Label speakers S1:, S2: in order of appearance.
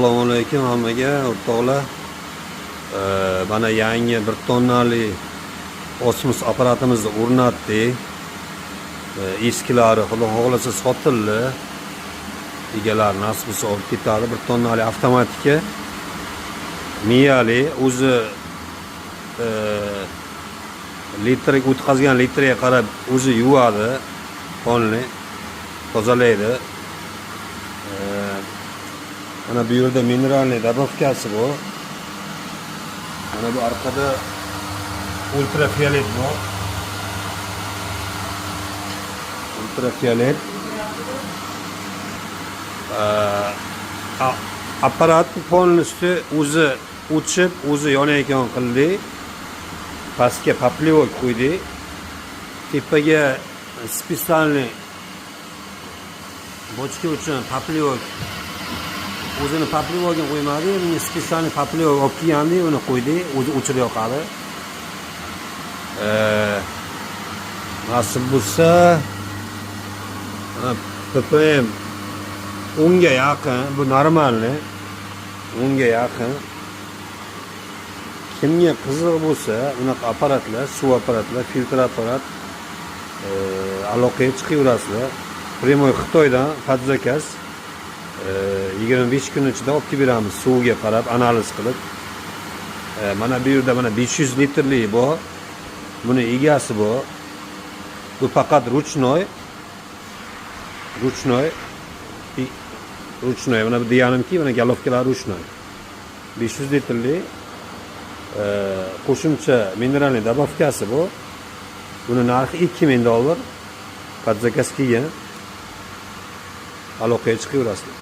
S1: Assalomu alaykum hammaga, o'rtoqlar. Mana yangi 1 tonnali osmos apparatimizni o'rnatdik. Eskilari xudo xohlasa sotildi. Egalari nasib bo'lsa olib ketadi. 1 tonnali avtomatika. Miyali o'zi litr o'tkazgan litriga qarab o'zi yuvadi. Polni tozalaydi. Mana bu yerda минеральный добавка si bu. Mana bu orqada ультрафиолет bor. Ультрафиолет. Apparat полностью o'zi o'chib, o'zi yonayotgan qildik. Pastga поплавок qo'ydik. Tepaga специальный bochka uchun поплавок, o'zini поплавок ini qo'ymadik, bunga специальный поплавок olib kelgandik, uni qo'ydik, o'zi o'chirib yoqadi. Nasib bo'lsa, mana ppm 10ga yaqin, bu нормальный, 10ga yaqin. Kimga qiziq bo'lsa, bunaqa apparatlar, suv apparatlar, filtr apparat, aloqaga chiqaverasizlar. Прямой Xitoydan под заказ 25 kun ichida olib kelib beramiz, suvga qarab analiz qilib. Mana bu yerda mana 500 litrli bor, buni egasi bor. Bu faqat ручной, ручной, ручной. Mana bu deganimki, mana головка lar ручной, 500 litrli, qo'shimcha минеральный добавка si bu. Buni narxi 2000 dollar. Под заказ kelgan, aloqaga chiqaverasizlar.